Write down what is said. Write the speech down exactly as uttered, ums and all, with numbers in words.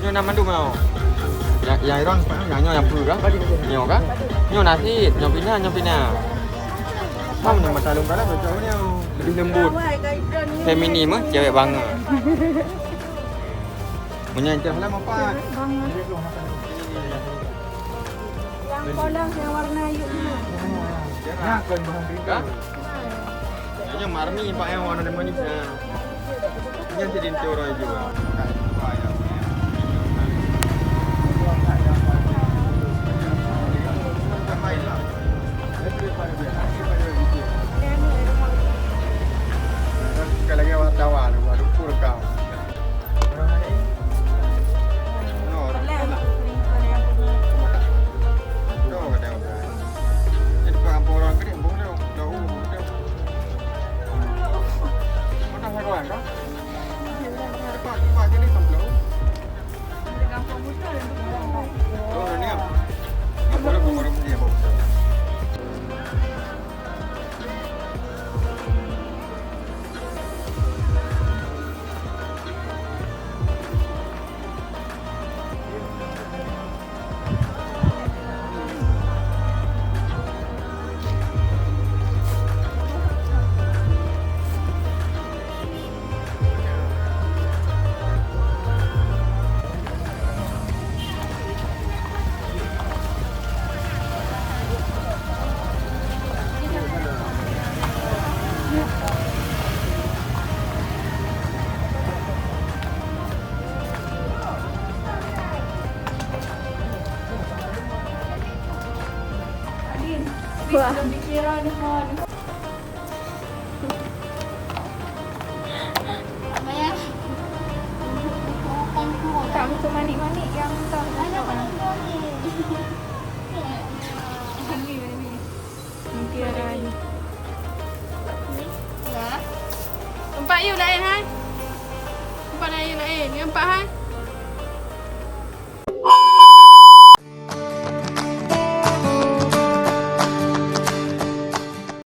Nyoe na mandum nyoe. Nyang, nyang iron, nyang nyoe nyang peue kah? Nyoe kah? Nyoe nasi, nyoe pina, nyoe pina. Mam nyoe mata lôn kalah, cocok nyoe. Lebih lembut. Feminim, eh, cewek banget. Meunyoe cerah lah, mapat. Yang polos yang warna yuknya. Cerah. Hah? Nyoe marmi, Pak, yang warna manis, ya. Nyan sidin tiwroe jua. Sekali lagi wartawan, baru pur kau. Wah. Kamu tu manik-manik yang tak. Mutiara ni. Nampak you lain, hai? Nampak lain, lain. Nampak, hai?